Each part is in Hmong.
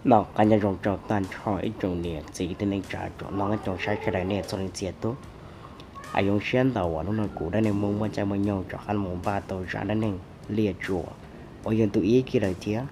Noj qab nyob zoo rau tag nrho ib tsoom niam txiv kwv tij neej tsa tsoom mloog tsoom saib sawv daws nej txhua leej txhia tub. Zoo siab ntau uas hnub no kuv Dab Neeg Hmoob muaj caij muaj nyoog rov qab los npaj tau zaj dab neeg Liaj Tsua uas yog tus ib kiag lawm thiab.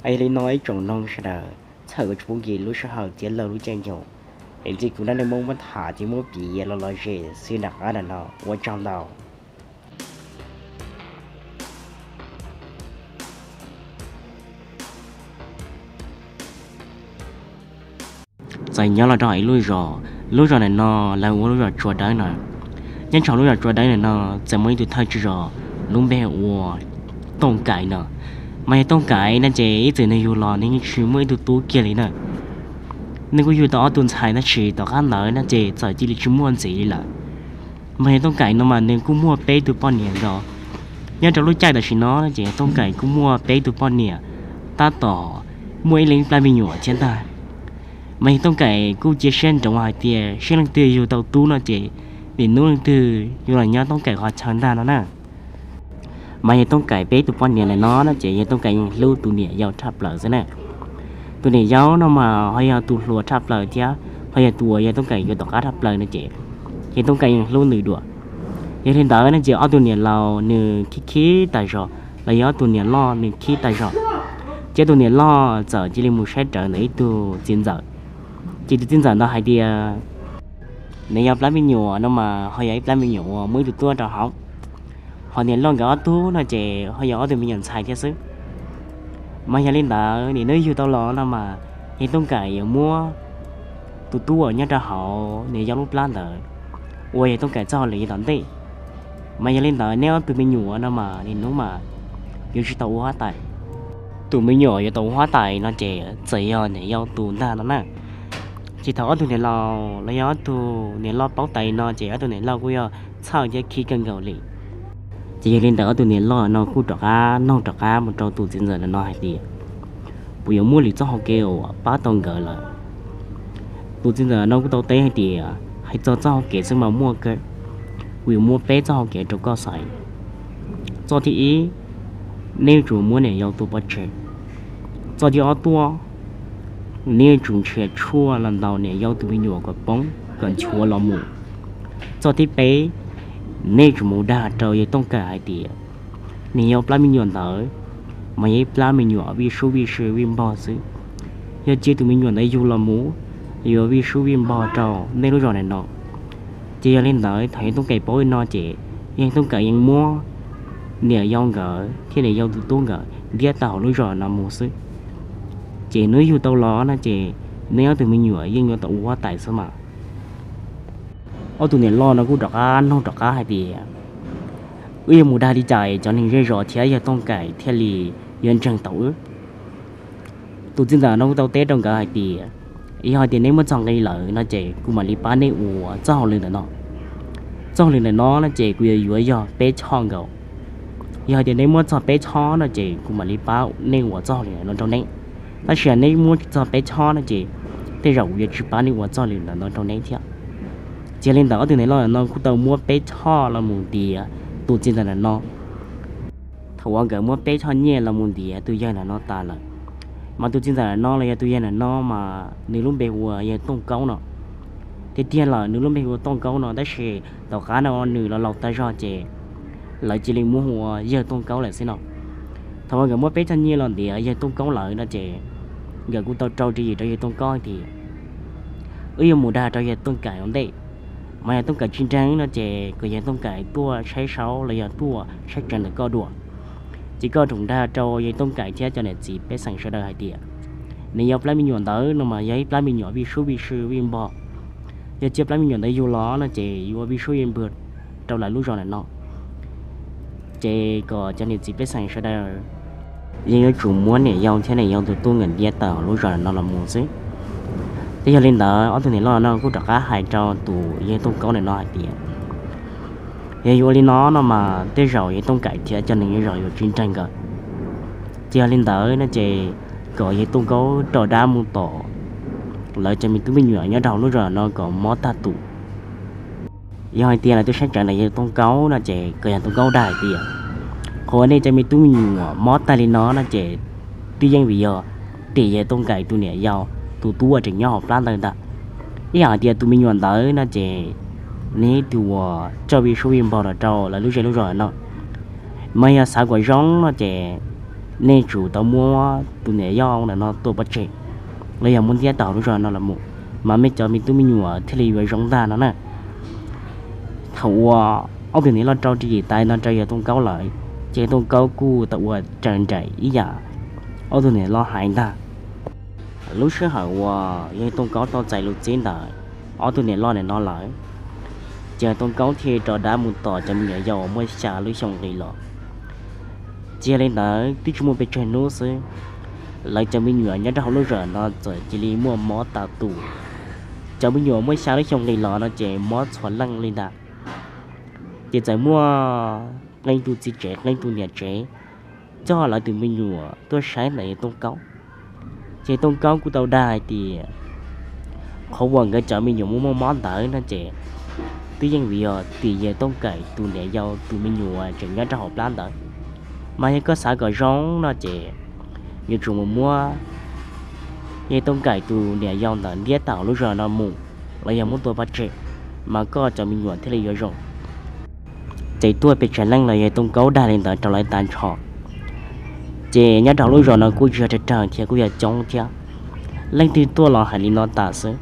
Yog li no ib tsoom mloog sawv daws txhawm kom tsis pub nkim lub sij hawm thiab laug lub caij nyoog, es ntxiv kuv Dab Neeg Hmoob muab tham thiab muab piav los lom zem xwb nram qab ntawm no, ua tsaug ntau. Txawm nyob los rau ib lub zos, lub zos ntawm no lawv hu ua lub zos Tsua Dawb no. Nyob rau lub zos Tsua Dawb ntawm no txawm muaj ib tug thawj tswj zos lub npe hu ua Tooj Kaim no. Mas yog Tooj Kaim no ces ib txwm nws yug los nws yeej tsis muaj ib tug tub kiag li na. Nws kuj yug tau ob tug ntxhais tab sis tom qab ntawd no ces txawm cia li tsis muaj ntxiv li lawm. Mas yog Tooj Kaim no mas nws kuj muaj peb tug poj niam nkaus. Nyob rau lub caij tam sim no ces Tooj Kaim kuj muaj peb tug poj niam, tab tom muaj ib leeg plab me nyuam thiab ntag. Mas yog Tooj Kaim kuj cia siab ntsoov hais tias seb leej twg yug tau tub no ces nim hnub leej twg yuav los nyob Tooj Kaim qhov chaw ntag no na. Mas yog Tooj Kaim peb tug poj niam ntawm no no ces yog Tooj Kaim yeej hlub tus niam yau tshaj plaws xwb na. Tus niam yau no mas ho yog tus hluas tshaj plaws thiab ho yog tus uas yog Tooj Kaim yuav tom qab tshaj plaws no ces yog Tooj Kaim yeej hlub nws dua. Yog li ntawd no ces ob tug niam laus nws khib khib tas zog los yog ob tug niam loj nws khib tas zog. Ces tus niam loj txawm cia li mus saib rawv ntawm ib tug txiv ntxawm. Ces tus txiv ntxawm ntawd hais tias nws yog plab me nyuam no mas ho yog ib plab me nyuam uas muaj ib tug tub rau hauv. Ho niam loj nkawd ob tug no ces ho yog ob tug me nyuam ntxhais thiab xwb. Mas yog li ntawd nim no yug tau los no mas yog Tooj Kaim yuav muab tus tub uas nyob rau hauv niam yau lub plab ntawd ua yog Tooj Kaim txoj hauj lwm yav tom ntej. Mas yog li ntawd neb ob tug me nyuam no mas nim hnub mas yuav tsis tau ua huab tais. Tus me nyuam yuav tau ua huab tais no ces txawm yog niam yau tus ntag no na. Ces thaum ob tug niam laus los yog ob tug niam loj paub tas li no ces ob tug niam loj kuj yog txhawj thiab khib kawg nkaus li. Ces yog li ntawd ob tug niam loj no kuj rov qab nug rov qab mus rau tus txiv ntxawm no hais tias puas yuav muaj lwm txoj hau kev uas pab tau nkawd lawm. Tus txiv ntxawm no kuj tau teb hais tias hais txog txoj hau kev xwb mas muaj kawg. Kuv yuav muab peb txoj hau kev rau koj xaiv. Txoj thib ib, neb yuav tsum muab niam yau tua pov tseg. Txoj thib ob tuaj, neb yuav tsum nrhiav tshuaj los ntaus niam yau tus me nyuam kom poob kom nchuav los mus. Txoj thib peb, neb yuav tsum mus dag rau yawg Tooj Kaim hais tias niam yau plab me nyuam ntawd mas yog ib plab me nyuam vij sub vij sw vij npog xwb. Yog cia tus me nyuam ntawd yug los mus, yuav vij sub vij npog rau nej lub zos ntawm no. Ces yog li ntawd thaum yawg Tooj Kaim paub li no ces yawg Tooj Kaim yeej muab niam yau nkawd thiab niam yau tus tub nkawd ntiab tawm hauv lub zos no mus xwb. Ces neb yug tau los no ces neb ob tug me nyuam yeej yuav tau ua huab tais xwb mas. Ob tug niam loj no kuj rov qab nug rov qab hais tias wb yuav mus dag li cas cov neeg zej zos thiab yawg Tooj Kaim thiaj li yuav ntseeg tau wb. Tus txiv ntxawm no kuj tau teb rau nkawd hais tias yog hais tias neb muab txog nqi lawm no ces kuv mam li pab neb ua txoj hauj lwm ntawm no. Txoj hauj lwm ntawm no no ces kuv yuav yuav yog peb choj nkaus. Yog hais tias neb muab txog peb choj no ces kuv mam li pab neb ua txoj hauj lwm ntawm no rau neb. Tab sis neb muab txog peb choj no ces tej zaum kuv yuav tsis pab neb ua txoj hauj lwm ntawm no rau neb thiab. Ces yog li ntawd ob tug niam loj no kuj tau muab peb choj los mus ntiav tus txiv ntxawm ntawm no. Thaum uas nkawd muab peb choj nyiaj los mus ntiav tus yawg ntawm no tas lawm, mas tus txiv ntxawm ntawm no los yog tus yawg ntawm no mas nws lub npe hu ua yawg Tooj Kaub no. Tiag tiag lawm nws lub npe hu ua Tooj Kaub no tab sis tom qab no nws los laus tag zog ces lawv cia li muab hu ua yawg Tooj Kaub lawm xwb no. Thaum uas nkawd muab peb choj nyiaj los ntiav yawg Tooj Kaub lawm no ces nkawd kuj tau rau tswv yim rau yawg Tooj Kaub hais tias wb yuav mus dag rau yawg Tooj Kaim ua ntej. Mas yawg Tooj Kaim tsis ntseeg no ces kom yawg Tooj Kaim tuaj saib saub los yog tuaj saib tsev ntawm koj dua. Ces koj tsoom dag rau yawg Tooj Kaim thiab cov niam txiv pej xeem sawv daws hais tias niam yau plab me nyuam ntawd no mas yog ib plab me nyuam vij sub vij sw vij npog. Yog cia plab me nyuam ntawd yug los no ces yuav vij sub vij npog rau lawv lub zos ntawm no. Ces kom cov niam txiv pej xeem sawv daws yeej yuav tsum muab niam yau thiab niam yau tus tub nkawd ntiab tawm lub zos ntawm no los mus xwb. Ces yog li ntawd ob tug niam loj no kuj rov qab hais rau tus yawg Tooj Kaub ntawm no hais tias yog yuav ua li no no mas tej zaum yawg Tooj Kaim thiab cov neeg zej zos yuav tsis ntseeg nkawd. Ces yog li ntawd no ces kom yawg Tooj Kaub rau dab mus tom lawv cov me tub me nyuam nyob rau hauv lub zos no kom mob tag tus. Yog hais tias lawv tuaj saib tsev ntawm yawg Tooj Kaub no ces kom yawg Tooj Kaub dag hais tias qhov uas nej cov me tub me nyuam mob tag li no no ces twb yeej vim yog tim yawg Tooj Kaim tus niam yau tus tub uas tseem nyob hauv plab ntawd ntag. Ib yam hais tias tus me nyuam ntawd no ces nws yog ib tug uas coj vij sub vij npog los rau lawv lub zej lub zos no. Mas yog xav kom zoo no ces nej tsum tau muab tus niam yau ntawm no tua pov tseg los yog muab ntiab tawm hauv lub zos no los mus, mas mej cov me tub me nyuam thiaj li yuav zoo ntag no na. Thaum uas ob tug niam loj rau ris yim tais no rau yawg Tooj Kaub lawm, ces yawg Tooj Kaub kuj tau ua raws nraim ib yam ob tug niam loj hais ntag. Lub sij hawm uas yawg Tooj Kaub tau txais lus txib ntawm ob tug niam loj ntawm no lawm, ces yawg Tooj Kaub thiaj rov dab mus tom cov me nyuam yaus uas muaj xya lub xyoo nqis los. Ces yog li ntawd twb tsis muaj pes tsawg hnub xwb, lawv cov me nyuam nyob rau hauv lub zos no txawm cia li muaj mob tas tus. Cov me nyuam muaj xya lub xyoo nqis los no ces mob txhua leej li ntag. Ces txawm muaj qee tus txiv tsev qee tus niam tsev coj lawv tus me nyuam tuaj saib ntawm yawg Tooj Kaub. Ces yawg Tooj Kaub kuj tau dag hais tias qhov uas nkawd cov me nyuam muaj muaj mob ntawd no ces twb yeej vim yog tim yawg Tooj Kaim tus niam yau tus me nyuam tseem nyob rau hauv plab ntawd. Mas yog koj xav kom zoo no ces yuav tsum mus muab yawg Tooj Kaim tus niam yau ntawd ntiab tawm hauv lub zos no mus los yog muab tua pov tseg, mas koj cov me nyuam thiaj li yuav zoo. Ces tuaj pes tsawg leej los yawg Tooj Kaub dag li ntawd rau lawv tag nrho. Ces nyob rau hauv lub zos no kuj tsis yog tsawg tsawg thiab, kuj yog coob thiab. Leej twg tuaj los hais li no tas xwb.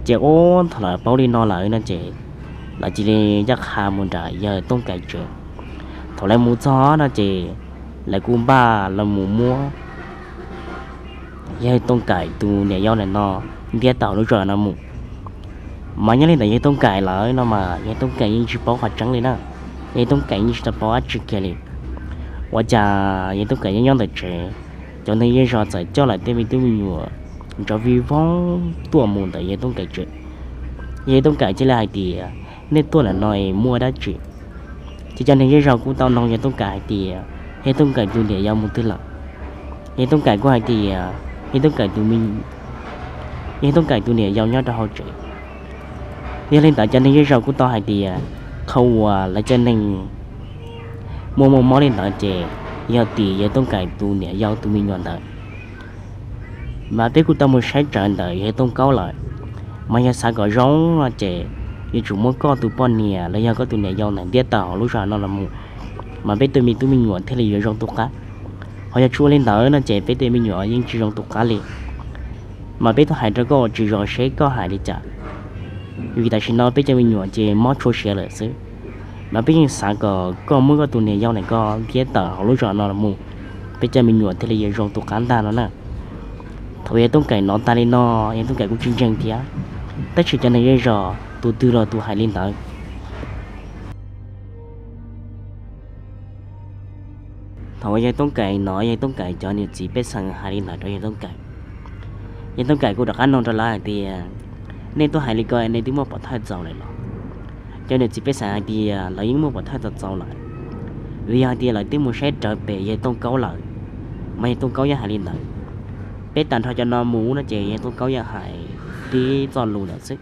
Ces ua thaum lawv paub li no lawm no ces lawv cia li ncaj qha mus nram yawg Tooj Kaim tsev. Thaum lawv mus txog no ces lawv kuj npaj los mus muab yawg Tooj Kaim tus niam yau ntawm no ntiab tawm lub zos no mus. Mas nyob li ntawm yawg Tooj Kaim lawm no mas yawg Tooj Kaim yeej tsis paub qhov tseeb li na. Yawg Tooj Kaim yeej tsis tau paub dab tsi kiag li. Ua cas yawg Tooj Kaim nyob nyob ntawm tsev, cov neeg zej zos txawm coj lawv tej me tub me nyuam ntxov vij voog tuaj mus ntawm yawg Tooj Kaim tsev. Yawg Tooj Kaim thiaj li hais tias, nej tuaj ntawm no es muaj dab tsi? Ces cov neeg zej zos kuj tau nug yawg Tooj Kaim hais tias, yawg Tooj Kaim tus niam yau mus twg lawm? Yawg Tooj Kaim kuj hais tias, yawg Tooj Kaim tus me, yawg Tooj Kaim tus niam yau nyob rau hauv tsev. Yog li ntawd cov neeg zej zos kuj tau hais tias, qhov uas lawv cov neeg muaj muaj mob li ntawd ces yog tim yawg Tooj Kaim tus niam yau tus me nyuam ntawd. Mas peb kuj tau mus saib tsawv ntawm yawg Tooj Kaub lawm. Mas yog xav kom zoo no ces yuav tsum muab koj tus poj niam los yog koj tus niam yau ntawd ntiab tawm hauv lub zos no los mus, mas peb tej me tub me nyuam thiaj li yuav zoo tu qab. Ho yog tsis ua li ntawd no ces peb tej me nyuam yeej tsis zoo tu qab li. Mas peb tuaj hais rau koj ua tsis zoo seb koj hais li cas, vim tam sim no peb cov me nyuam ces mob tshua siav lawm xwb. Mas peb yeej xav kom koj muab koj tus niam yau ntawm koj ntiab tawm hauv lub zos no los mus, peb cov me nyuam thiaj li yuav zoo tu qab ntag no na. Thaum yawg Tooj Kaim hnov tas li no, yawg Tooj Kaim kuj tsis ntseeg thiab, tab sis cov neeg zej zos tus twg los tus hais li ntawd. Thaum uas yawg Tooj Kaim hnov yawg Tooj Kaim cov niam txiv pej xeem hais li ntawd rau yawg Tooj Kaim, yawg Tooj Kaim kuj rov qab nug rau lawv hais tias, nej tuaj hais li ko nej twb muaj pov thawj txaus lawm los? Cov niam txiv pej xeem hais tias lawv yeej muaj pov thawj txaus txaus lawm, vim yog hais tias lawv twb mus saib rawv pem yawg Tooj Kaub lawm, mas yawg Tooj Kaub yeej hais li ntawd, peb tag nrho cov no mus no ces yawg Tooj Kaub yeej hais tib txoj lus ntawd xwb.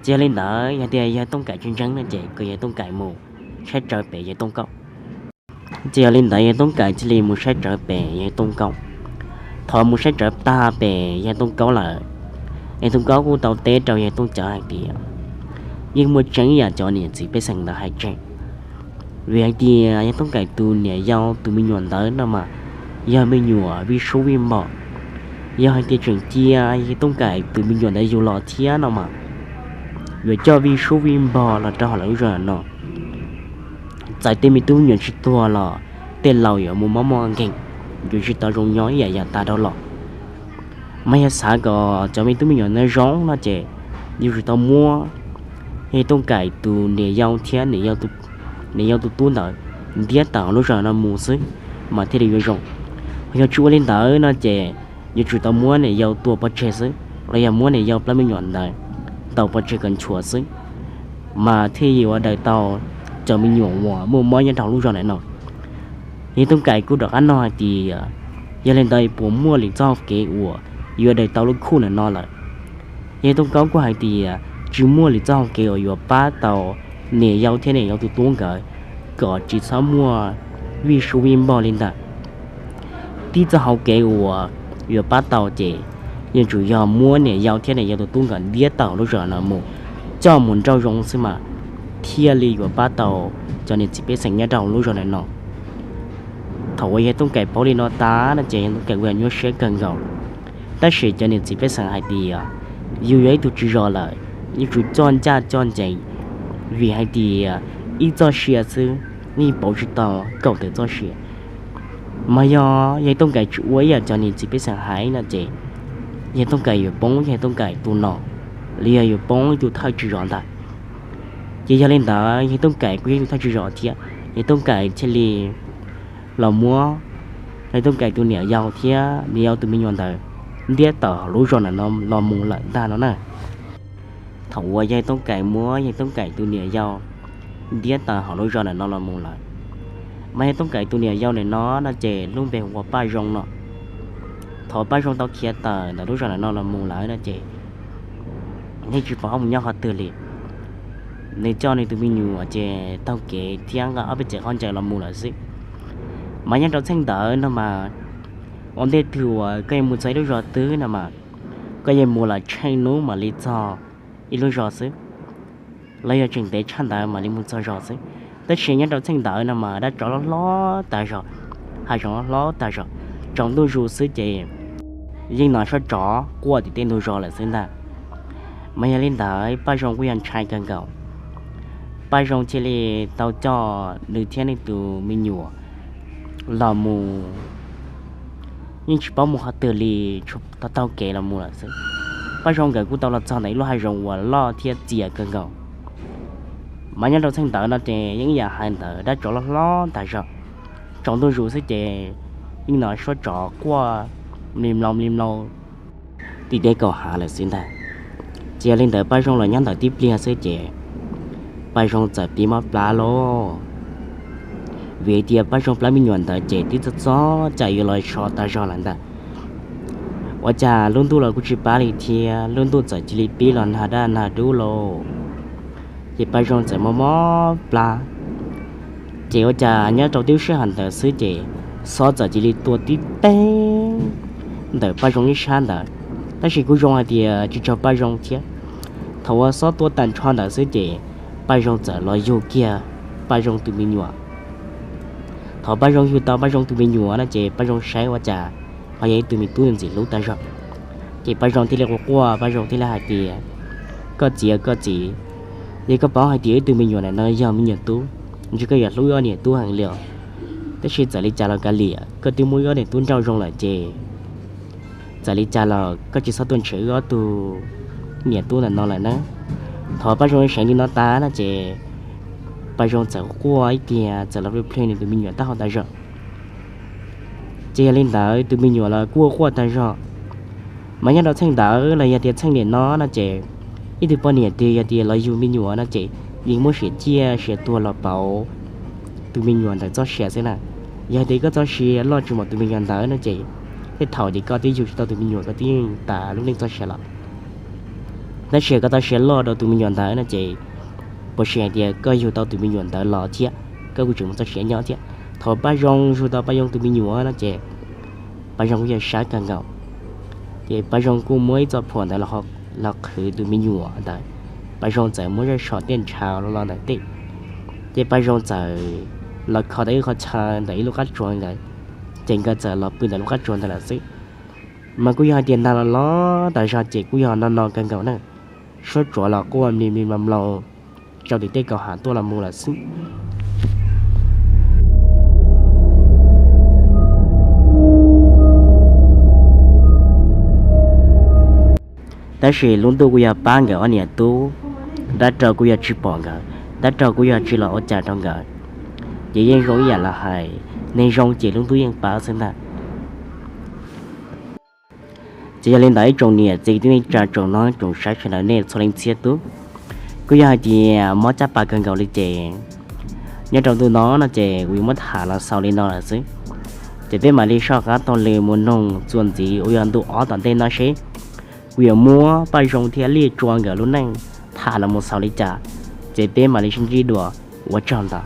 Ces yog li ntawd yog tias yawg Tooj Kaim tsis ntseeg no ces kom yawg Tooj Kaim mus saib rawv pem yawg Tooj Kaub. Ces yog li ntawd yawg Tooj Kaim thiaj li mus saib rawv pem yawg Tooj Kaub. Thaum mus saib rawv tag pem yawg Tooj Kaub lawm, yawg Tooj Kaub kuj tau teb rau yawg Tooj Kaim hais tias, yeej muaj tseeb yam cov niam txiv pej xeem ntawd hais tseeb, vim hais tias yawg Tooj Kaim tus niam yau tus me nyuam ntawd no mas yog me nyuam vij sub vij npog. Yog hais tias tseem cia yawg Tooj Kaim tus me nyuam ntawd yug los thiab no mas yuav coj vij sub vij npog los rau hauv lawv lub zos no. Txawm tej me tub me nyuam tsis tuag los tej laus yuav muaj mob muaj nkeeg, yuav tsis tau zoo nyob ib yam yav tas dhau los. Mas yog xav kom cov me tub me nyuam ntawd zoo no ces yuav tsum tau muab yawg Tooj Kaim tus niam yau thiab niam yau tus tub ntawd ntiab tawm hauv lub zos no mus xwb mas thiaj li yuav zoo. Yog tsis ua li ntawd no ces yuav tsum tau muab niam yau tua pov tseg xwb, los yog muab niam yau plab me nyuam ntawd ntaus pov tseg kom nchuav xwb, mas thiaj yuav daws tau cov me nyuam uas muaj mob nyob rau hauv lub zos ntawm no. Yawg Tooj Kaim kuj rov qab nug hais tias, yog li ntawd puas muaj lwm txoj hau kev uas yuav daws tau lub khuj ntawm no lawm? Yawg Tooj Kaub kuj hais tias tsis muaj lwm txoj hau kev uas yuav pab tau niam yau thiab niam yau tus tub nkawd kom tsis txhob muaj vij sub vij npog li ntawd. tib txoj hauv kev uas yuav pab tau ces yuav tsum yog muab niam yau thiab niam yau tus tub nkawd ntiab tawm lub zos no mus, coj mus nrauj zoo xwb mas thiaj li yuav pab tau cov niam txiv pej xeem nyob rau lub zos ntawm no. Thaum uas yawg Tooj Kaim paub li no tas no ces yawg Tooj Kaim kuj yog nyuaj siab kawg nkaus. Tab sis cov niam txiv pej xeem hais tias yus yog ib tug tswv zos lawm, yuav tsum coj ncaj coj ncees, vim hais tias ib txoj sia xwb yeej pauv tsis tau kaum tawm txoj sia. Mas yog yawg Tooj Kaim tsis ua ib yam cov niam txiv pej xeem hais no ces yawg Tooj Kaim yuav poob yawg Tooj Kaim tus nom, los yog yuav poob ib tug thawj tswv zos ntag. Ces yog li ntawd yawg Tooj Kaim kuj yog ib tug thawj tswv zos thiab, yawg Tooj Kaim thiaj li los muab yawg Tooj Kaim tus niam yau thiab niam yau tus me nyuam ntawd ntiab tawm hauv lub zos ntawm no los mus lawm ntag no na. Thaum uas yawg Tooj Kaim muab yawg Tooj Kaim tus niam yau ntiab tawm hauv lub zos ntawm no los mus lawm, mas yawg Tooj Kaim tus niam yau ntawm no no ces lub npe hu ua Paj Zoo no. Thaum Paj Zoo tau khiav tawm ntawm lub zos ntawm no los mus lawm no ces nws tsis pom qab mus nyob qhov twg li. Nws coj nws tus me nyuam ces taug kev thiab nqa ob peb txhais khaub ncaws los mus lawm xwb. Mas nyob rau txheej ntawd no mas, ua ntej twg uas koj yuav mus txog ib lub zos twg no mas, koj yuav mus los tsheej hnub mam li txog ib lub zos xwb, los yog tseem ntev tshaj ntawd mam li mus txog zos xwb. Tab sis nyob rau txheej ntawd no mas dab tsov loj hlob tag zog, hav zoov loj hlob tag zog, tsaus ntuj zus xwb ces yeej hnov suab tsov quaj tim tej ntug zos lawm xwb ntag. Mas yog li ntawd Paj Zoo kuj yog ntshai kawg nkaus. Paj Zoo thiaj li tau coj nws thiab nws tus me nyuam los mus, yeej tsis paub mus qhov twg li, tau taug kev los mus lawm xwb. Paj Zoo nkawd kuj tau los txog ntawm ib lub hav zoov uas loj thiab txias kawg nkaus. Mas nyob rau txheej ntawd no ces yeej ib yam hais ntawd, dab tsov loj hlob tag zog, tsaus ntuj zus xwb ces yeej hnov suab tsov quaj mli mloo mli mloo tim tej kaum hav lawm xwb ntag. Ces yog li ntawd Paj Zoo los nyob ntawm tib pliag xwb ces Paj Zoo txawm pib mob plab lauj. Vim tias Paj Zoo plab me nyuam ntawd ces twb txog txog caij yuav los so tag zog lawm ntag. Ua cas lub ntuj los kuj tsis pab li thiab, lub ntuj txawm cia li pib los nag daj nag dub lauj. Ces Paj Zoo txawm mob mob plab. Ces ua cas nyob rau tib lub sij hawm ntawd xwb ces xob txawm cia li tua tib teg ntawm Paj Zoo ib sab ntawd, tab sis kuj zoo hais tias tsis raug Paj Zoo thiab. Thaum uas xob tua tag nrho ntawd xwb ces Paj Zoo txawm los yug kiag Paj Zoo tus me nyuam. Thaum Paj Zoo yug tau Paj Zoo tus me nyuam no ces Paj Zoo saib ua cas ho yog ib tug me tub ntxim hlub tag zog. Ces Paj Zoo thiaj li quaj quaj, Paj Zoo thiaj li hais tias, koj txiv, koj txiv, yog koj paub hais tias ib tug me nyuam ntawm no yog me nyuam tub, ntshe koj yuav hlub wb ob niam tub heev li os. Tab sis txawm li cas los kav liam, koj twb muab wb ob niam tub nrauj zoo lawm ces txawm li cas los koj tsis txhob tuaj ntshav wb ob tug niam tub ntawm no lawm na. Thaum Paj Zoo seev li no tas no ces Paj Zoo txawm quaj ib tiag, txawm los plhws plhws nws tus me nyuam taub hau tas zog. Ces yog li ntawd tus me nyuam los kuj quaj tag zog. Mas nyob rau txheej ntawd los yog tias txheej niam no no ces ib tug poj niam twg yog tias los yug me nyuam no ces yeej muab siav ciaj siav tuag los pauv tus me nyuam ntawd txoj sia xwb na. Yog tias koj txoj sia loj tsis npaum tus me nyuam ntawd no ces tej thaum ces koj twb yug tsis tau tus me nyuam, koj twb yeej tas lub neej txoj sia los. Tab sis koj txoj sia loj rau tus me nyuam ntawd no ces puas sim hais tias koj yug tau tus me nyuam ntawd los thiab koj kuj tseem muaj txoj sia nyob thiab. Thaum Paj Zoo yug tau Paj Zoo tus me nyuam no ces Paj Zoo kuj yog sab kawg nkaus. Ces Paj Zoo kuj muab ib txoj phuam ntawd los qhwv tus me nyuam ntawd. Paj Zoo txawm muab zaj so tiaj ntshav los los ntawm tej, ces Paj Zoo txawm los kho tau ib qho chaw ntawm ib lub qab tsuas ntawd, ces nkawd txawm los pw ntawm lub qab tsuas ntawd lawm xwb. Mas kuj yog hais tias nag los los tas zog ces kuj yog no no kawg nkaus na, suab tsov los quaj mli mli mlom mlom rau tim tej kaum hav tuaj los mus lawm xwb. Tab sis lub ntuj kuj yog pab nkawd ob niam tub, dab rog kuj yog tsis pom nkawd, dab rog kuj yog tsis los ua cas rau nkawd. Ces yeej zoo ib yam li hais, neeg zoo ces lub ntuj yeej pab xwb ntag. Ces yog li ntawd ib tsoom niam txiv kwv tij neej tsa tsoom mloog tsoom saib sawv daws nej txhua leej txhia tus, kuj yog hais tias mob caj pas kawg nkaus li ces nyob rau ntu no no ces kuv yuav muab tham los xaus li no lawm xwb. Ces peb mam li soj qab taug lw mus noog txuas ntxiv uas yog ntu ob tom ntej no seb kuv yuav muab Paj Zoo thiab Liaj Tsua nkawd lub neej tham los mus xaus li cas. Ces peb mam li sib ntsib dua, ua tsaug ntau.